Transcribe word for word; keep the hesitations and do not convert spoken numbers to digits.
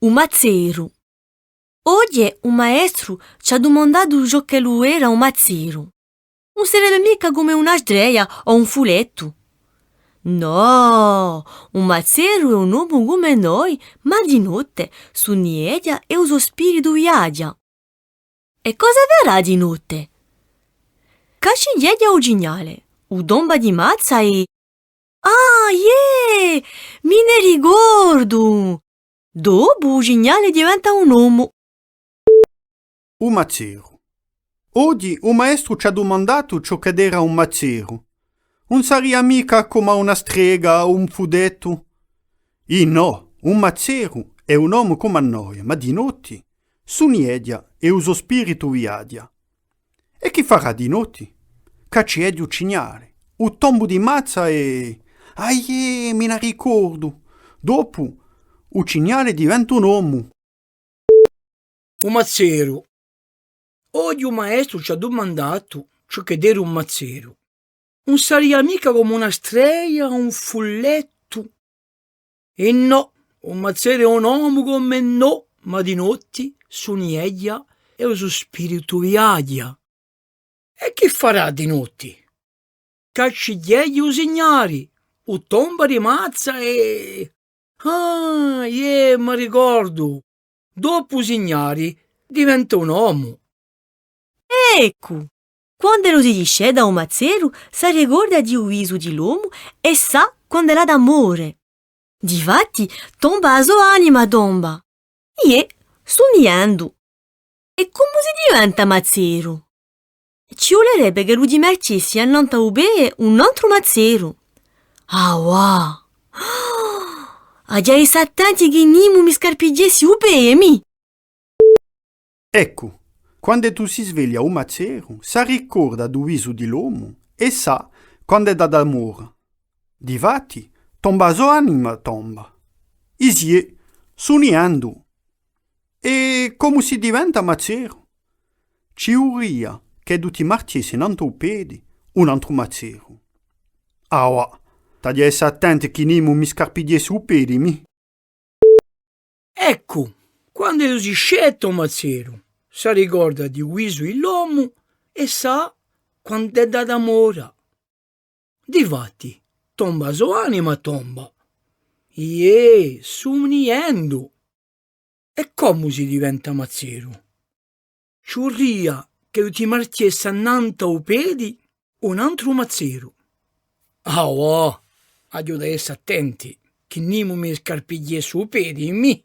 U mazzeru. Oghje u maestru ci hà dumandatu ciò ch'ellu era un mazzeru. Ùn sarebbe micca cum'è una strella o un fullettu? Nò, un mazzeru hè un omu cum'è noi, ma di notte sunnieghja è u so spiritu viaghja. È cosa farà di notte? Caccighjeghja u cignale, u tomba di mazza è... Ah, iè! Mi ne ricordu! Dopu u cignale diventa un omu. U mazzeru. Oghje u maestru ci hà dumandatu ciò ch'eddu era un mazzeru. Ùn saria micca cum'è una strella o un fullettu? Innò, un mazzeru hè un omu cum'è noi, ma di notti sunnieghja è u so spiritu viaghja. È chì farà di notti? Caccighjeghja u cignale, u tomba di mazza è... Ah iè, mi n'arricordu! Dopu, u cignale diventa un omu. U mazzeru. Oghje u maestru ci hà dumandatu ciò ch'eddu era un mazzeru. Ùn saria micca cum'è una strella o un fullettu? Innò, un mazzeru hè un omu cum'è noi, ma di notti sunnieghja è u so spiritu viaghja. È chì farà di notti? Caccighjeghja u cignale, u tomba di mazza è... Ah, iè, m'arricordu! Dopu u cignale diventa un omu. Eccu! Quand'ellu si disceta u mazzeru, s'arricorda di u visu di l'omu è sà quand'ellu hà da more. Difatti, tomba a so anima, tomba. Iè, sunniendu. È cumu si diventa mazzeru? Ci vulerebbe ch'ellu ti marchjessi annantu à u pede un antru mazzeru. Avà! Aghju à esse attenti chì nimu mi scarpighjessi u pede, mì! Eccu, quand'eddu si sveglia u mazzeru, s'arricorda di u visu di l'omu è sà quand'eddu hà da more. Difatti, tomba a so anima, tomba. Iè, sunniendu. È cumu si diventa mazzeru? Ci vurria ch'eddu ti marchjessi nantu à u pedi un antru mazzeru. Avà, t'aghju à esse attenti chì nimu mi scarpighjessi u pedi, mì! Eccu, quand'eddu si sceta u mazzeru, s'arricorda di u visu di l'omu è sà quand'eddu hà da more. Difatti, tomba a so anima, tomba. Iè, sunniendu. È cumu si diventa mazzeru? Ci vurria ch'eddu ti marchjessi annantu à u pedi un antru mazzeru. Avà, aghju da esse attenti chì nimu mi scarpighjessi u pedi, mì!